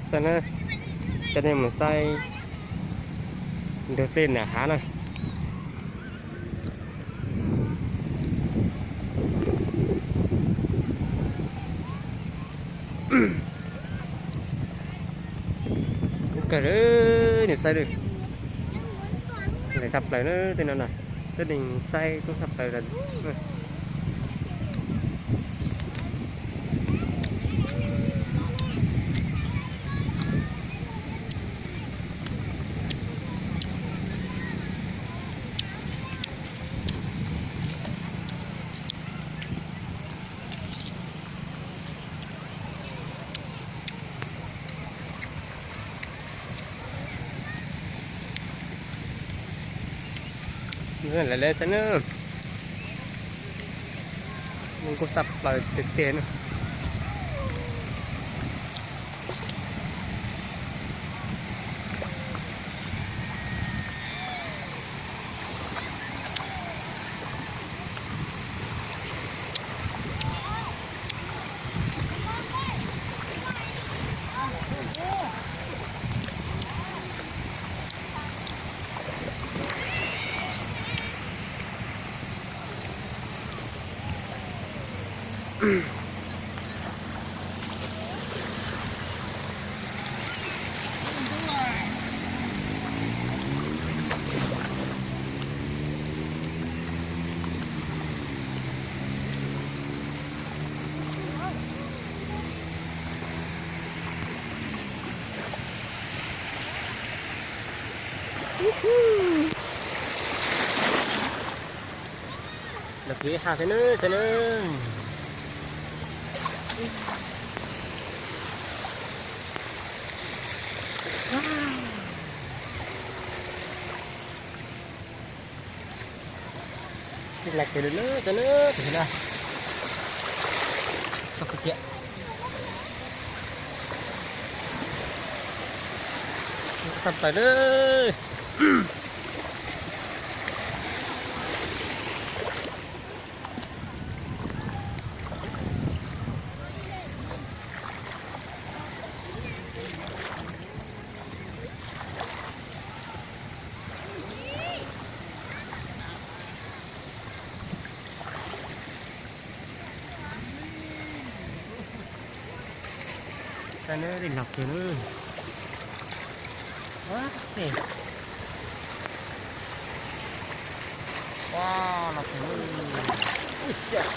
Saib na, coj nej mus saib ntug dlej nram hav na. Kawg li, nej saib, nqis tshaj plaws na tej no na, twb neeg saib tub tshaj plaws lawm. Lawv lawv saib na, nkauj tshaj plaws tiag tiag na. Los kwv ib haj thiab nawb, saib nawb. Laj kawg li nawb, saib nawb, tus na. Txog kiag. Txog plaws nawb. Saib nawb, dej los kawg nawb. Ua xej. Ua, los kawg nawb. Ua xej.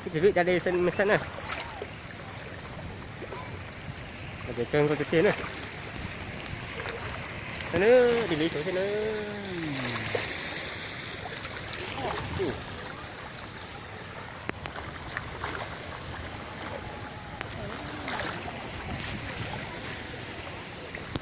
Ib tus lwj da dej saib na. Ces kawg nkaus tiag tiag na. Saib na, dej lwj saud saib na.